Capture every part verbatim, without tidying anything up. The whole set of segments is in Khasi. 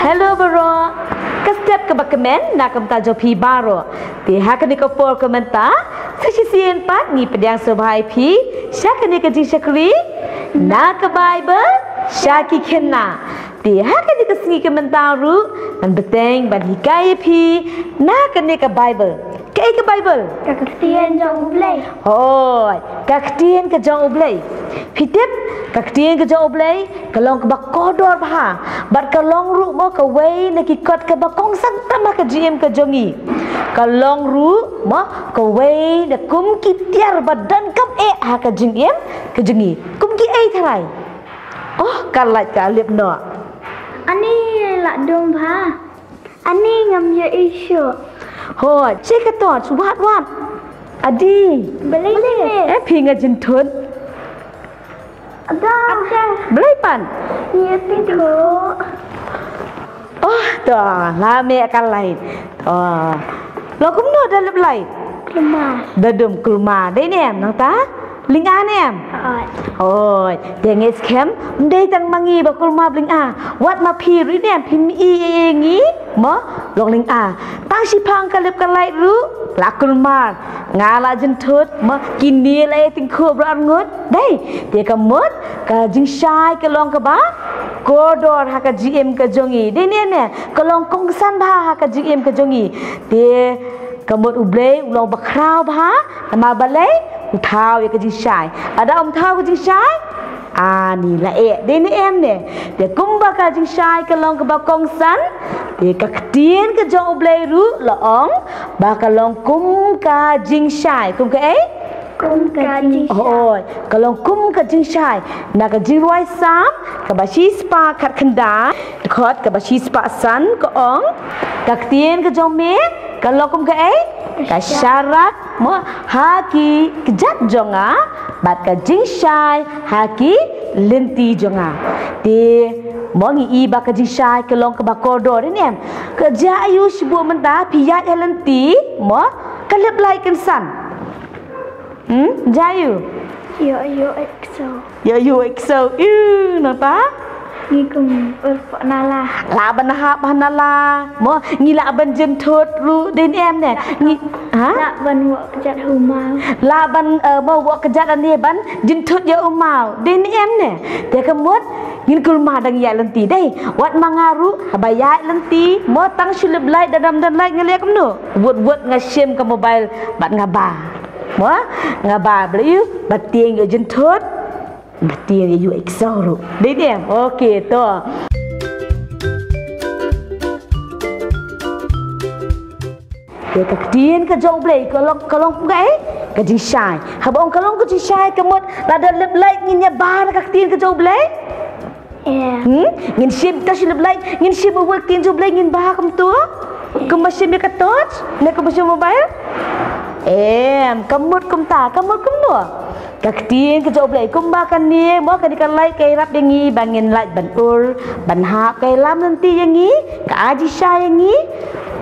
Hello baroh. Ka step kaba kmen na ka bynta jong phi baroh. Te ha kane ka por ka mynta, sa shisien pat ngi pdiang sngewbha ïa phi sha kane ka jingshakri na ka Baibl sha ki khynnah. Te ha kane ka sngi ka mynta ruh ngan bteng ban hikai ïa phi na kane ka Baibl. Kaei ka Baibl? Ka ktien jong U Blei. Hooid, ka ktien ka jong U Blei. Phi tip, ka ktien ka jong U Blei ka long kaba kordor bha, bad ka long ruh mo kawei na ki kot kaba kongsan tam ha ka jingim ka jong ngi. Ka long ruh mo kawei na kum ki tiar ba donkam eh ha ka jingim ka jong ngi. Kum kiei tharai? Oh, ka lait ka lip noh. Ani la dum bha. Ani ngam ïohi shuh. Hooid, shet ka torch, wat wat. Adi. Balei? Eh, phi nga jynthut. Ada. Balei pat? Ïa phi ko. Oh, to, la mih ka lait. To. Long kumno da lip lait? Kulmar. Da dum kulmar. Dei ne em nangta? Lyng'a ne em? Hooid. Hooid. Te ngi skhem, ym dei tang ma ngi ba kulmar lyng'a. Wat ma phi ruh ne em, phim i ïa ngi mo long lyng'a. Tang shiphang ka lip ka lait ruh la kulmar. Nga la jynthut mo, kine la ïa tyngkhuh baroh arngut. Dei, te ka mut ka jingshai ka long kaba kordor ha ka jingim ka jong ngi. Dei ne em ne, ka long kongsan bha ha ka jingim ka jong ngi. Te ka mut U Blei u long ba khraw bha, namar balei? U thaw ïa ka jingshai. Lada um thaw ka jingshai, ani la eh. Dei ne em ne? Te kumba ka jingshai ka long kaba kongsan, te ka ktien ka jong U Blei ruh la ong ba ka long kum ka jingshai. Kum kaei? Kum ka jingshai. Hooid, ka long kum ka jingshai. Na ka jingrwai Salm kaba shispah khatkhyndai, dkhot kaba shispah san ka ong, ka ktien ka jong me ka long kum kaei? Ka sharak mo ha ki kjat jong nga, bad ka jingshai ha ki lynti jong nga. Te mo ngi i ba ka jingshai ka long kaba kordor, dei ne em? Ka jia aïu shibun mynta phi ïaid ha lynti mo ka lip lait kynsan. Hmm, jia aïu? Ïoh ïoh ek so. Ïoh ïoh ek so. Ïoh nangta? Ngi kum ur pok nala. Lah ban hap ha nala. Mo ngi lah ban jynthut ruh, dei ne em ne? Ngi ha? Lah ban wok kjat ha u maw. Lah ban eh, mo wok kjat ne ban jynthut ïa u maw. Dei ne em ne? Te ka mut ngin kulmar da ngi ïaid lynti dei. Wat ma nga ruh haba ïaid lynti mo tang shu lip lait da dam dam lait nga leh kumno? Wut wut nga shim ka mobile bad nga ba. Mo nga ba, balei? Ba tieng ïoh jynthut, ba tieng ïoh ek so ruh. Dei ne em? Okay to. Te ka ktien ka jong U Blei ka long, ka long kaei? Ka jingshai. Haba ong ka long ka jingshai ka mut lada lip lait ngin ïa ba na ka ktien ka jong U Blei? Em. Hmm? Ngin shim, tang shu lip lait ngin shim wut wut ktien jong U Blei ngin ba kumto? Kumba shim ïa ka torch ne kumba shim mobile? Em, ka mut kumta, ka mut kumno? Ka ktien ka jong U Blei kumba kane mo, kane ka lait ka ïarap ïa ngi ba ngin lait ban ur ban hap, ka ïalam lynti ïa ngi, ka ai jingshai ïa ngi.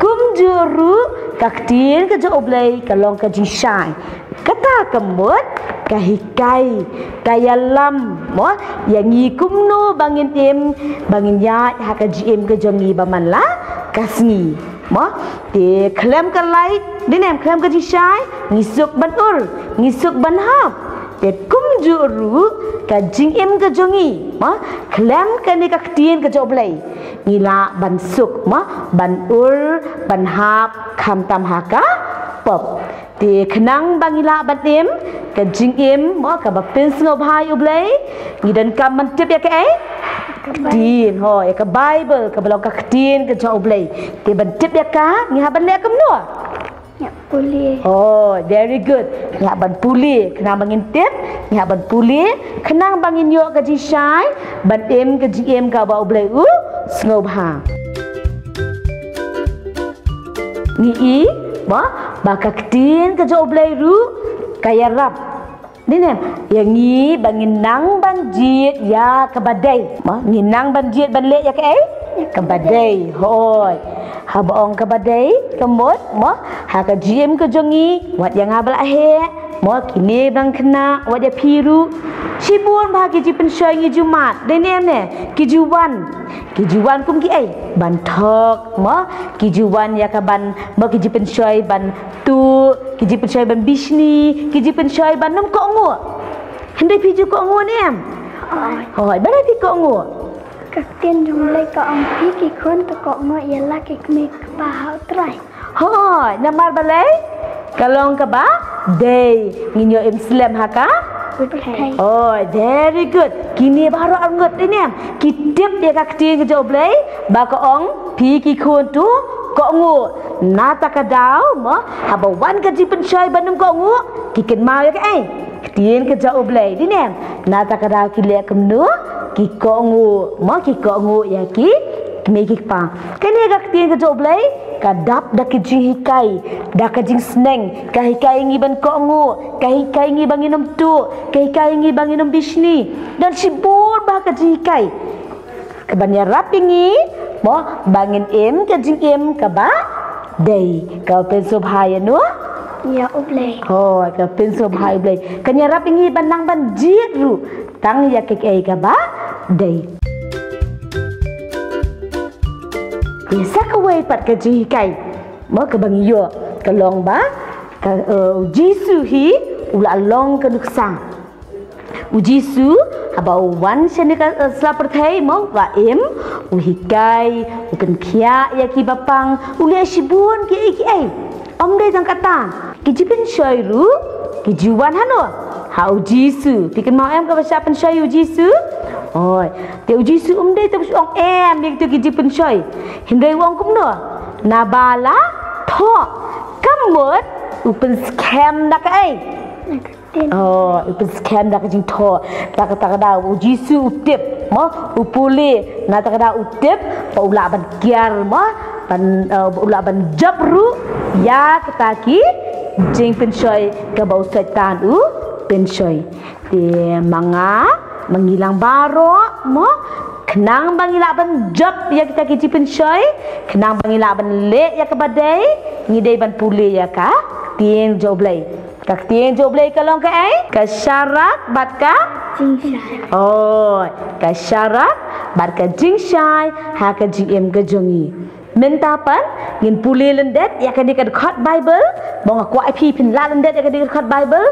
Kumjuh ruh ka ktien ka jong U Blei ka long ka jingshai. Kata ka mut ka hikai, ka ïalam mo ïa ngi kumno ba ngin im, ba ngin ïaid ha ka jingim ka jong ngi ba man la ka sngi. Mo te khlem ka lait, dei ne em, khlem ka jingshai ngi suk ban ur, ngi suk ban hap. Te kumjuh ruh ka jingim ka jong ngi mo khlem kane ka ktien ka jong U Blei ngi lah ban suk mo ban ur ban hap khamtam ha ka pop. Te khnang ba ngi lah ban im ka jingim mo kaba pynsngewbha ïa U Blei, ngi donkam ban tip ïa kaei? Ka Baibl. Ktien, hooid, ïa ka Baibl kaba long ka ktien ka jong U Blei. Te ban tip ïa ka ngi hap ban leh kumno? Ngi hap pule. Oh, very good. Ngi hap ban pule khnang ba ngin tip, ngi hap ban pule khnang ba ngin ïoh ka jingshai ban im ka jingim kaba U Blei u sngewbha. Ngi i ba, ba ka ktien ka jong U Blei ruh ka ïarap, dei ne em, ïa ngi ba ngin nang ban jied ïa kaba dei. Mo ngin nang ban jied ban leh ïa kaei? Kaba dei. Hooid. Haba ong kaba dei ka mut mo ha ka jingim ka jong ngi, wat ïa nga ba la heh, Mo kine ba dang khynnah, wat ïa phi ruh. Shibun bha ki jingpynshoi ngi ju mad. Dei ne em ne? Ki ju wan. Ki ju wan kum kiei? Ban thok, mo. Ki ju wan ïa ka ban, mo ki jingpynshoi ban tuh, ki jingpynshoi ban bishni, ki jingpynshoi ban ym kohnguh. Hynrei phi ju kohnguh ne em? Hooid, balei phi kohnguh? Ka ktien jong U Blei ka ong phi ki khun to kohnguh ïa la ki kmie ki kpa ha U Trai. Hooid, namar balei? Ka long kaba dei, ngin ïoh im slem ha ka. Hooid, very good. Kine baroh arngut, dei ne em? Ki tip ïa ka ktien ka jong U Blei ba ka ong phi ki khun to kohnguh. Nata ka daw, mo, haba wan ka jingpynshoi ban ym kohnguh, ki kynmaw ïa kaei? Ktien ka jong U Blei, dei ne em? Nata ka daw ki leh kumno? Ki kohnguh, mo, ki kohnguh ïa ki kmie ki kpa. Kane ka ktien ka jong U Blei ka dap da ka jinghikai, da ka jingsneng, ka hikai ngi ban kohnguh, ka hikai ngi ba ngin ym tuh, ka hikai ngi ba ngin ym bishni. Don shibun bha ka jinghikai kaban ïarap ïa ngi, mo, ba ngin im ka jingim kaba dei, kaba pynsngewbha ïa no? Ïa U Blei. Hooid, kaba pynsngewbha ïa U Blei. Kan ïarap ïa ngi ban nang ban jied ruh tang ïa kaei kaba dei. Ïa sa kawei pat ka jinghikai, mo, kaba ngi ïoh, ka long ba ka, eh, U Jisu hi u la long ka nuksa. U Jisu, haba u wan shane ka, eh, sla pyrthei, mo, u la im, u hikai, u pynkhiah ïa ki bapang, u leh shibun kiei kiei. Ym dei tang kata, ki jingpynshoi ruh ki ju wan hano? Ha U Jisu. Phi kynmaw em kaba shah pynshoi U Jisu? Hooid. Te U Jisu um dei tang u ong em ïa kito ki jingpynshoi. Hynrei u ong kumno? Naba la thoh, ka mut u pynskhem da kaei? Oh, u pynskhem da ka jingthoh. Da kata ka daw U Jisu u tip, mo, u pule. Nata ka daw u tip ba u lah ban kiar, mo, ban, eh, u lah ban jop ruh ïa kita ki jingpynshoi kaba u Soitan u pynshoi. Te ma nga, ma ngi lang baroh, mo, khnang ba ngi lah ban jop ïa kita ki jingpynshoi, khnang ba ngi lah ban leh ïa kaba dei, ngi dei ban pule ïa ka ktien jong U Blei. Ka ktien jong U Blei ka long kaei? Ka sharak bad ka jingshai. Oh, ka sharak bad ka jingshai ha ka jingim ka jong ngi. Mynta pat ngin pule lyndet ïa kane ka dkhot Bible. Mo, nga kwah ïa phi phin lah lyndet ïa kane ka dkhot Bible.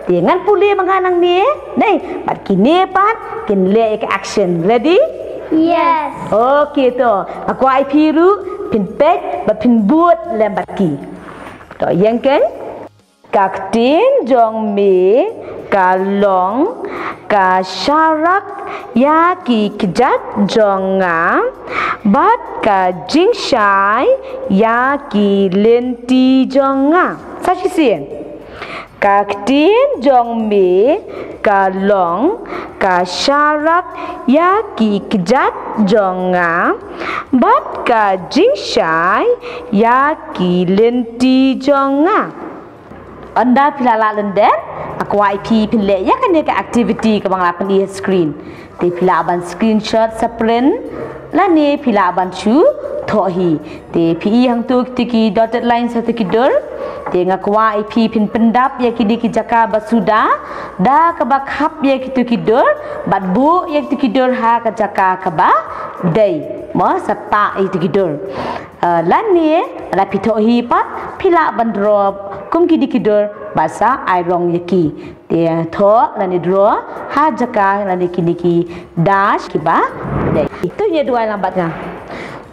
Te ngan pule ma nga nangne, nei, bad kine pat kin leh ïa ka action. Ready? Yes. Okay to. Nga kwah ïa phi ruh phin peit bad phin bud lem bad ki. To ïeng keiñ. Ka ktien jong me ka long ka sharak ïa ki kjat jong nga, bad ka jingshai ïa ki lynti jong nga. Sa shisien. Ka ktien jong me ka long ka sharak ïa ki kjat jong nga, bad ka jingshai ïa ki lynti jong nga. Ynda phi la lah lyndet, nga kwah ïa phi phin leh ïa kane ka activity kaba nga la pyni ha screen. Te phi lah ban screenshot sa print, lane phi lah ban shu thoh hi. Te phi i hangto kito ki dotted lines ha kito ki dur. Te nga kwah ïa phi phin pyndap ïa kine ki jaka ba suda da kaba khap ïa kito ki dur bad buh ïa kito ki dur ha ka jaka kaba dei. Mo, sa tah ïa kito ki dur. Ah, lane, lada phi thoh hi pat, phi lah ban draw kum kine ki dur bad sa ai rong ïa ki. Te thoh lane draw ha jaka lane kine ki dash kiba dei. To ngin ïa duwai lang bad nga.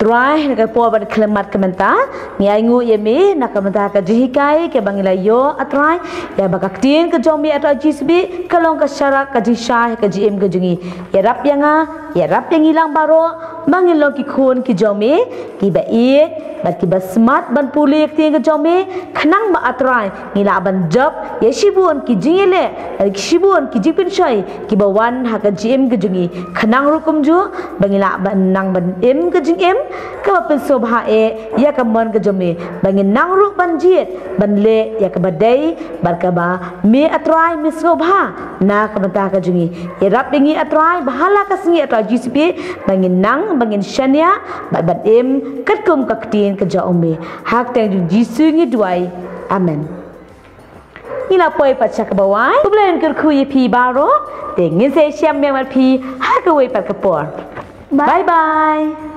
Trai, ha kane ka por ban khyllipmat ka mynta, ngi ainguh ïa me na ka bynta ka jinghikai kaba ngi la ïoh, A Trai, ïa ba ka ktien ka jong me, A Trai Jisu, ka long ka sharak, ka jingshai, ka jingim ka jong ngi. Ïarap ïa nga, ïarap ïa ngi lang baroh, ba ngin long ki khun ki jong me, kiba ïeit bad kiba smat ban pule ïa ka ktien ka jong me, khnang ba, A Trai, ngi lah ban jop ïa shibun ki jingïaleh, ïa shibun ki jingpynshoi kiba wan ha ka jingim ka jong ngi, khnang ruh kumjuh ba ngi lah ban nang ban im ka jingim kaba pynsngewbha eh ïa ka mon ka jong me, ba ngin nang ruh ban jied ban leh ïa kaba dei bad kaba me, A Trai, me sngewbha na ka bynta ka jong ngi. Ïarap ïa ngi, A Trai, ba ha la ka sngi, A Trai Jisu, ba ngin nang, ba ngin shaniah bad ban im katkum ka ktien ka jong me. Ha ka kyrteng jong U Jisu ngi duwai. Amen. Ngi la poi pat sha kaba wai. U Blei un kyrkhu ïa phi baroh. Te ngin sa ïashem biang bad phi ha kawei pat ka por. Bye bye.